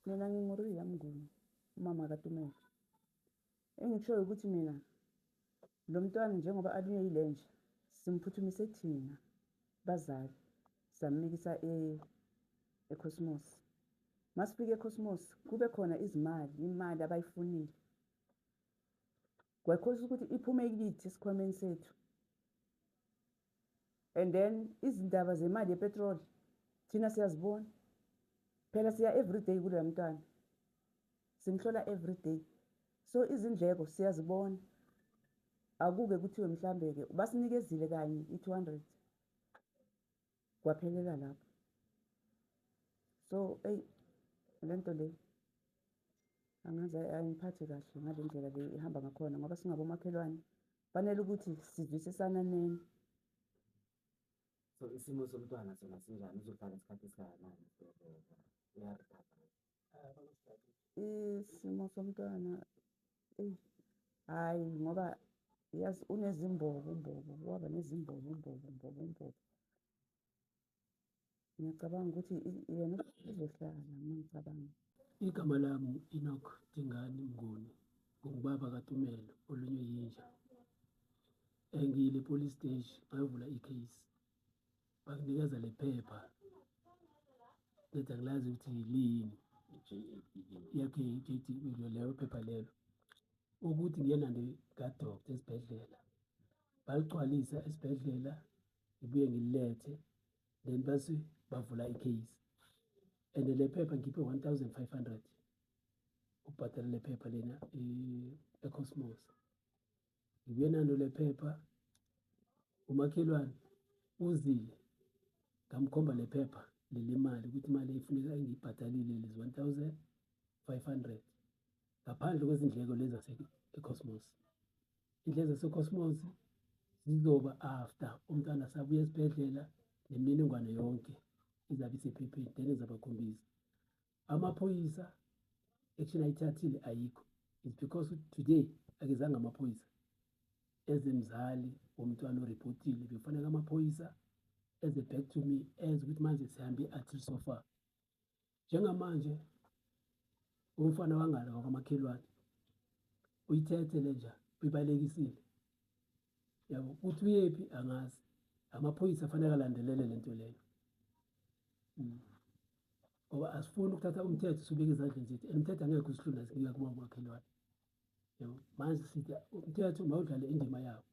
Mina nginguRiya Mnguni, umama kaTumelo. Engikushoyo ukuthi mina lo mntwana njengoba alunywe yile nja, simphuthumise thina bazali, sammikisa eCosmos. Masifika eCosmos kube khona izimali, imali abayifunile. Kwakhosa ukuthi iphume kithi esikhwameni sethu. And then izindaba zemali yepetroli thina siyazibona. Phela siya everyday kuloya mntwana. Simhlola everyday. So izindleko siyazibona. Akuke kuthiwe mhlambe-ke basinikezile kanye i-200 kwaphelela lapho. So eyi lento le angaze ayingiphathi kahle ngale ndlela le ihamba ngakhona ngoba singabomakhelwane fanele ukuthi sizwisisananeni. So isimo somntwana sona sinjani? Uzohlala isikhathi esingakanani esibhedlela? Uya-recover? Isimo somntwana eyi hhayi ngoba yazi unezimbobo mbobo, waba nezimbobo mbobo mbobo mbobo. Ngiyacabanga ukuthi yena uzohlala uma ngicabanga. Igama lami u-Enoch Dingani Mnguni, ngingubaba kaTumelo olunywe yinja. Ngiyile police station ngayovula i-case. Banginikeza le phepha ngithi angilazi ukuthi liyini. Yakhe i-JD leyo phepha lelo. Ukuthi ngiye nande ka-doctor esibhedlela. Baligcwalisa esibhedlela ngibuye ngililethe then base bavula i-case. And le phepha ngikhiphe 1500 ukubhadala le phepha lena e-Cosmos. Ngibuye nalo le phepha umakhelwane uzile ngamkhomba le phepha leli mali ukuthi imali efuneka engiyibhadalile lezi 1500 ngaphandle kwezindleko lezi zase-Cosmos. Indleko zase-Cosmos zizoba after umntwana sabuya esibhedlela nemininingwane yonke izabe isephepheni then ngizabakhombisa. Amaphoyisa action ayithathile ayikho. It's because today akezanga amaphoyisa ezemzali womntwana oripotile bekufanele amaphoyisa eze back to me as ukuthi manje sihambe until so far. Njengamanje umfana wangala wakwamakhelwane uyithethe le nja uyibalekisile yabo uthi uyephi angazi amaphoyisa afanele alandelele lento leyo. Ngoba asifuni ukuthatha umthetho subeke ezandleni zethu and umthetho angeke usihlule sikuya kuba umakhelwane yabo manje sithi umthetho mawudlale indima yawo.